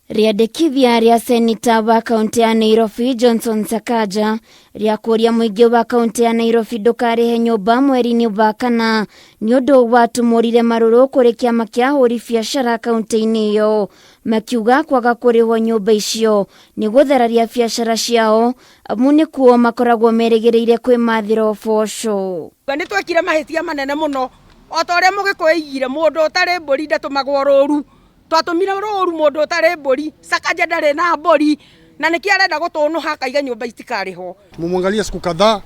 Rĩandĩkithia rĩa senita wa kaũntĩ ya Nairobi Johnson Sakaja rĩa kũria mũingĩ wa kaũntĩ ya Nairobi ndũkarĩhe nyũmba mweri-inĩ wa kana nĩ ũndũ watumũrire marũrũ kũrĩ kĩama kĩa ahũri biacara kaũntĩ-inĩ ĩyo, makiuga kwaga kũrĩhwo nyũmba icio nĩ gũthararia biacara ciao amu nĩkuo makoragwo merĩgĩrĩire kwĩmathĩra ũboco. Nĩ twekire mahĩtia manene mũno o ta ũrĩa Mũgĩkũyũ oigire, mũndũ ũtarĩ mbũri ndatũmagwo rũru. Twatũmire rũru mũndũ ũtarĩ mbũri, Sakaja ndarĩ na mbũri na nĩkĩo arenda gũtũnũha akaiga nyũmba itikarĩhwo. Tumemwangalia siku kadhaa,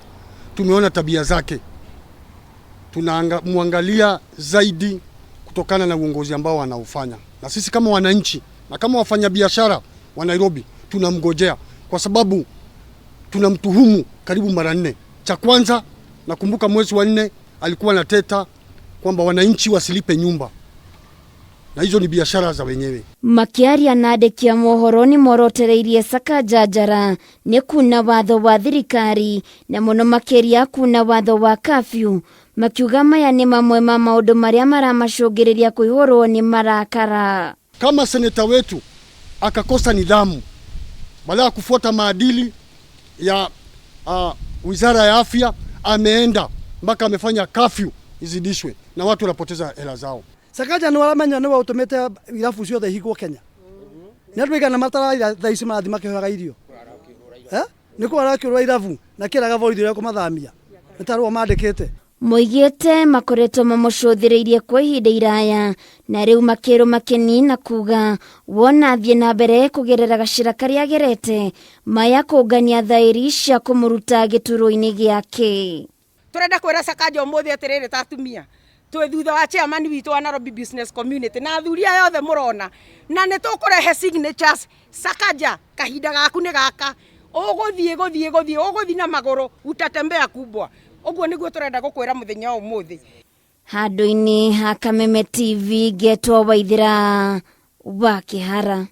tumeona tabia zake, tunamwangalia zaidi kutokana na uongozi ambao anaufanya, na sisi kama wananchi na kama wafanyabiashara wa Nairobi tunamgojea kwa sababu tunamtuhumu karibu mara nne. Cha kwanza, nakumbuka mwezi wa nne alikuwa anateta kwamba wananchi wasilipe nyumba na hizo ni biashara za wenyewe. Makĩaria na andĩki a mohoro nĩ morotereirie Sakaja njara nĩ kuna watho wa thirikari na mũno makĩria kuna watho wa kafyu, makiuga maya nĩ mamwe ma maũndũ marĩa maramacũngĩrĩria kũihũrwo nĩ marakara. Kama seneta wetu akakosa nidhamu badala ya kufuata maadili ya wizara ya afya, ameenda mpaka amefanya kafyu izidishwe na watu wanapoteza hela zao. Sakaja nĩ waramenya nĩwe ũtũmĩte irabu ciothe ihingwo Kenya. Nĩ andũ aigana mataraira thaa ici marathiĩ makĩhoyaga irio. Nĩ kũ arakĩũra irabu na kĩraga borithi ũrĩa kũmathamia. Nĩ tarũa mandĩkĩte. Moigĩte makoretwo mamũcũthĩrĩirie kwa ihinda iraya na rĩu makĩrũma kĩni na kuga wona athiĩ na mbere kũgerera gacĩra karĩa agerete maya kũngania thaĩri cia kũmũruta gĩturwa-inĩ gĩake. Turenda kwĩra Sakaja ũmũthĩ atĩrĩrĩ, ta atumia twĩ thutha wa chairman witũ wa Nairobi Business Community na athuri aya othe mũrona, na nĩ tũkũrehe signatures. Sakaja, kahinda gaku nĩ gaka, ũgũthiĩ gũthiĩ gũthiĩ, ũgũthiĩ na magũrũ, utatembea kubwa. Ũguo nĩguo tũrenda gũkwĩra mũthenya wa ũmũthĩ. Handũ-inĩ ha Kameme TV, ngetwo Waithĩra wa Kĩhara.